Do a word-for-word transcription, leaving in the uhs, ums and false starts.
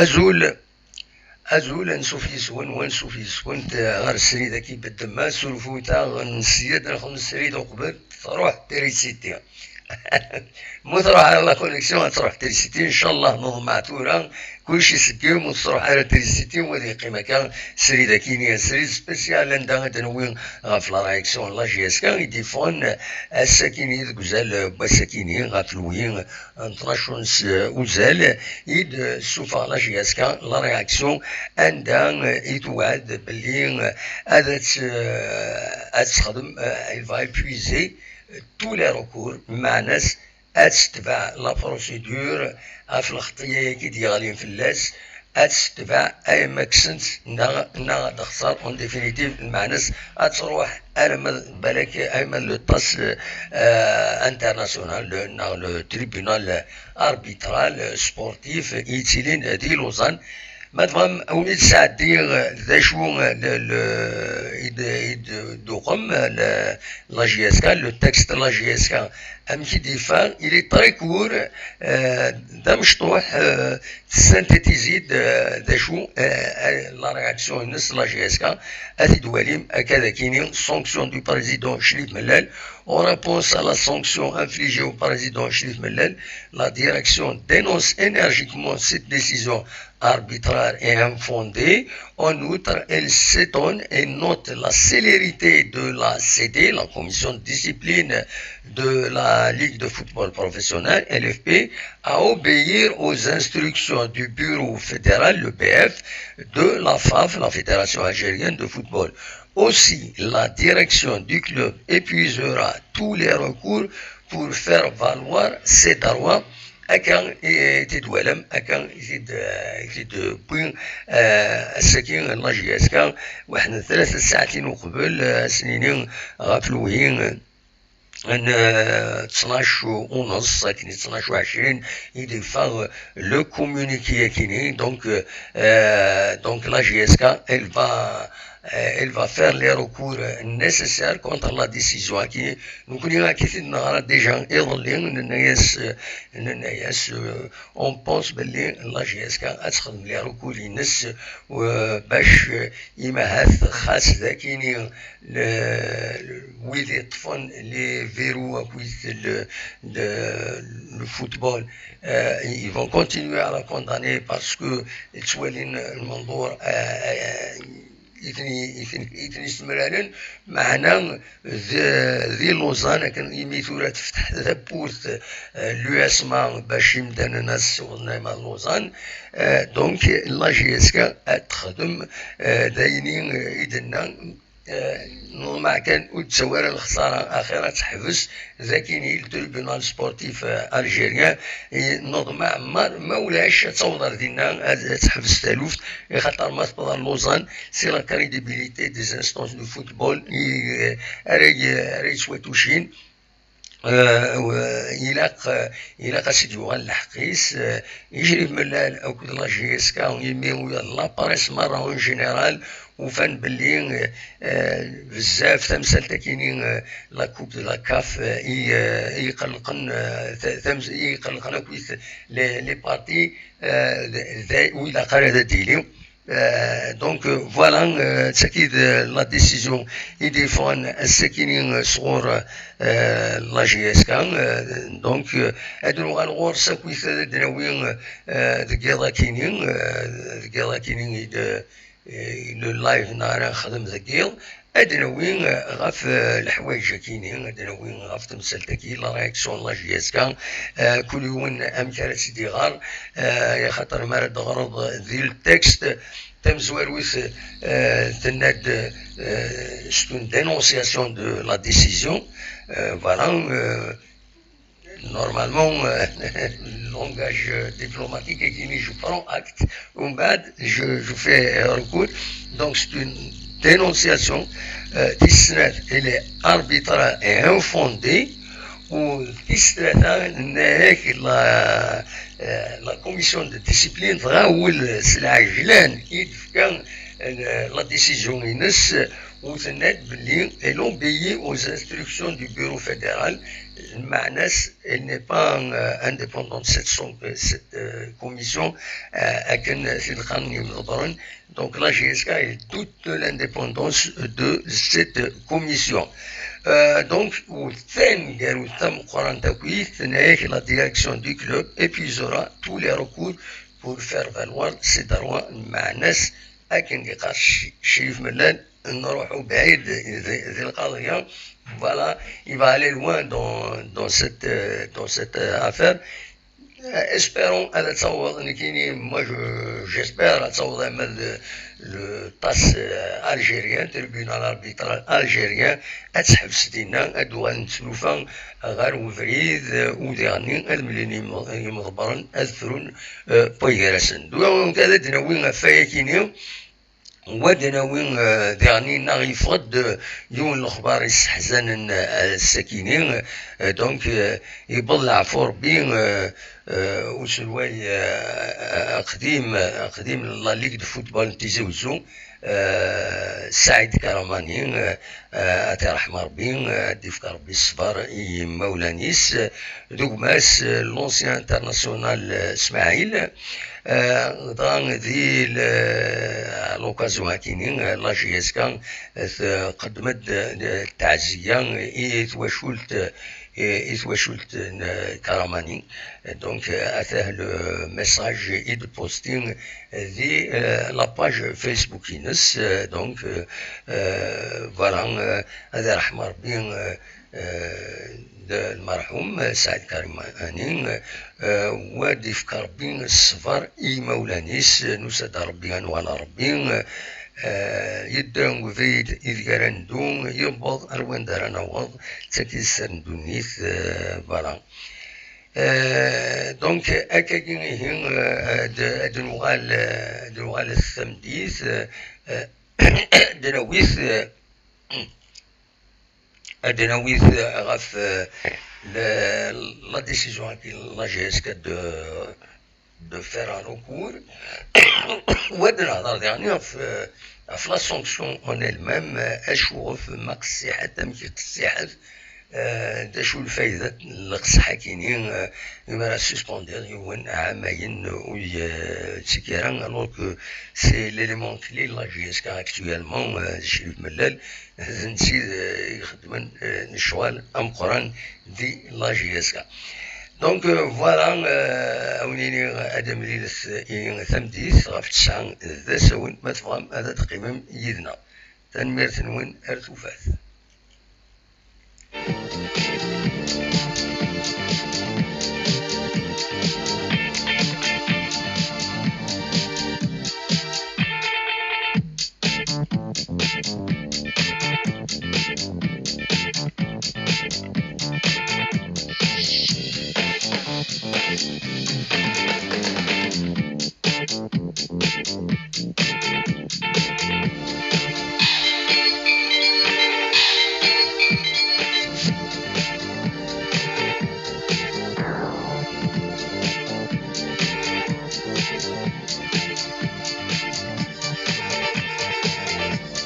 Azul, azul, ansuf yes-wen, wansuf yes-went ɣer srid-agi beddemma, surfut-aɣ n sya ad nxedm srid uqbel truḥ trisiti. Mu truḥ ara la connexion, ad truḥ trisiti, ncallah neḍmeɛ tura, kullec iseggem, ur tettruḥ ara trisiti, u ad yeqqim akka srid akini, srid spécial anda ad d-nawi ɣef la réaction n la J S K i d-yeffɣen ass-akini deg uzal n wass-akini ɣef lwi n tnac n uzal i d-tessufeɣ la J S K, la réaction anda i tewɛed belli ad tt-, ad texdem, elle va épuiser tous les recours, meɛna-s ad tetbeɛ la procédure ɣef lxeṭṭya-agi d-yeɣlin fell-as, ad tetbeɛ ay ma ksent neɣ, neɣ ad texṣer en définitive, meɛna-s ad truḥ arma d balak, arma d le TAS, euh, international, le, neɣ le tribunal arbitral sportif i yettilin di Lausanne. Ma tebɣam, ad wen-id-sɛeddiɣ d acu, le, le, i d-, i d-, d-tuqem, le, la J S K, le texte de la J S K, amek i d-yeffeɣ, il est très court, euh, d amecṭuḥ, euh, tessintétise-d, euh, d acu, euh, la réaction-ines la J S K, ad t-id-twalim akka d akini, sanction du président Cherif Mellal. En réponse à la sanction infligée au président Cherif Mellal, la direction dénonce énergiquement cette décision arbitraire et infondée. En outre, elle s'étonne et note la célérité de la C D, la commission de discipline de la Ligue de football professionnel, L F P, à obéir aux instructions du bureau fédéral, le B F, de la FAF, la Fédération algérienne de football. Aussi, la direction du club épuisera tous les recours pour faire valoir ses droits. Akka i t-id-twalam, akka i t-id-, i t-id-tewwi, eh, ass-agi n la J S K, waḥed n tlata ssaɛtin uqbel, eh, ad s-nini ɣef lewhi n, eh, tnac u nneṣ, akken i tnac u ɛecrin i d-yeffeɣ le communiqué akini. Donc, euh, donc la J S K, elle va, euh, elle va faire les recours nécessaires contre la décision-agi. Nekkni akka i t-id-neɣra déjà iḍelli, nenna-yas, nenna-yas, euh, on pense belli la J S K ad texdem les recours-ines, euh, bac, euh, imahat xas d akini le, le, wid yeṭṭfen les verrous akked le, le, le football, euh, ils vont continuer à la condamner parce que ttwalin lmenḍur, euh, euh, i ten-, i ten-, i ten-yessemralen, meɛna d-, di Lausanne, akken imi tura tefteḥ tawwurt, euh, l'U S M A bac imdanen ad ssiwḍen arma d Lausanne, euh, donc la J S K ad texdem, euh, d ayen i, i d-nna, euh, neḍmeɛ kan ur d-tawi ara lexsara, axir ad teḥbes d akini le tribunal sportif, euh, algérien, et neḍmeɛ ma, ma ulac ad taweḍ ar dinna, ad, ad teḥbes taluft, i xaṭer ma tewweḍ ar Lausanne, c'est la crédibilité des instances du football i, euh, ara y-, ara yettwatucin. Euh, ilaq, euh, ilaq ad s-id-yuɣal lḥeqq-is, euh, i Cherif Mellal akked la J S K, imi la presse merra en général ufan belli, euh, euh, bezzaf tamsalt akini, euh, la coupe de la CAF, euh, i, euh, i iqellqen, euh, ta-, tams-, i iqellqen akkit les, les parties, euh, d, d, ur ilaq ara ad d-tili. Euh, donc, euh, voilà, euh, d tagi d, euh, la décision i d-yeffɣen ass-akini, euh, sɣur, euh, la J S K. Euh, donc, euh, ad nuɣal ɣur-s akkit ad d-nawi, euh, deg yiḍ akini, euh, deg yiḍ akini i d, euh, le live neɣ ara nexdem deg yiḍ. Ad d-nawi, eh, ɣef, eh, leḥwayeǧ-akini, ad d-nawi ɣef temsalt-agi, la réaction n la J S K, eh, kul yiwen amek ara tt-id-iɣer, eh, axaṭer mi ara d-teɣreḍ di le texte, tamezwarut, eh, tenna-d, eh, c'est une dénonciation de la décision, eh, voilà, eh, normalement, euh, langage diplomatique, et dit, je prends acte, ومن بعد, je, je fais recours. Donc, c'est une dénonciation, euh, tis snat, elle est arbitraire et infondée, u tis tlata, la, euh, la commission de discipline tɣawel s lɛejlan i d-tefka, euh, la décision-ines, u tenna-d belli elle obéit aux instructions du bureau fédéral, Lmeɛna-s, elle n'est pas euh, indépendante, cette, son- euh, cette euh, commission, euh, akken t-id-qqaren yimḍebbren. Donc la J S K, elle doute de l'indépendance de cette commission. Euh, donc, u taneggarut tameqqrant akkit, tenna-yak la direction du club épuisera tous les recours pour faire valoir ses droits. Lmeɛna-s, akken i yeqqar Cci- Crif Mellal, nruḥ bɛid di di lqaḍya. Voilà, il va aller loin dans, dans cette, euh, dans cette euh, affaire. Euh, espérons ad taweḍ, nekkini, moi je- j'espère ad taweḍ ama d le TAS euh, algérien, tribunal arbitral algérien, ad teḥbes dinna, ad uɣalent tlufa ɣer ubrid, euh, u diɣenni ad mlin yim- yimḍebbren ad frun euh, waygar-asen. Donc ad d-nawi ɣef wayakini, wa d-nawi euh, diɣenni neɣ yeffeɣ-d euh, yiwen n lexbar isseḥzanen euh, ass-akini, euh, donc euh, yewweḍ leɛfu Rebbi, euh, euh, uselway euh, aqdim, aqdim n la Ligue de football n Tizi Wezzu, euh, Saïd Karamani, euh, euh, ad t-iṛḥem Ṛebbi, euh, ad d-ifk Ṛebbi ṣṣber i yimawlan-is, euh, d gma-s, euh, l'ancien international euh, Smaɛil, euh, dɣa di l- à l'occasion akini, euh, la J S K euh, tqeddem-d euh, taɛziyya i twacult, euh, i twacult n Karamani. Donc euh, atah le message i d-posting di euh, la page Facebook-ines. Euh, donc euh, euh, voilà, euh, ad iṛḥem Ṛebbi euh, euh, d lmerḥum Saɛid Karamani, euh, wa d-ifk Ṛebbi ṣṣber i yimawlan-is. Nusa-d Ṛebbi, ad nuɣal Ṛebbi. Euh, yedda ubrid ideg ara neddu, yewweḍ ar wanda ara naweḍ, d takessar n ddunit, euh, voilà. Euh, donc, akkagi ihi, euh, ad ad nuɣal, euh, ad nuɣal tameddit, euh, euh, ad d-nawi, euh, ad d-nawi ɣef euh, le- la décision-agi n la J S K de de faire un recours. Wa d nehḍer diɣen ɣef ɣef la sanction en elle-même, acu ɣef ma qessiḥet, amek i qessiḥet, euh, d acu lfayda n leqseḥ-akini, euh, imi ara suspendiḍ yiwen ɛamayen ur y- ttekki ara, alors que c'est l'élément clé de la J S K actuellement, euh, d Crif Mellal, d netta i ixeddmen euh, lecɣal ameqqran di la J S K. Donc euh, voilà, euh, ad wen-iniɣ ad amlilet i tameddit ɣef tesɛa d asawen, ma tebɣam ad teqqimem yid-neɣ. Tanemmirt-nwen, ar tufat.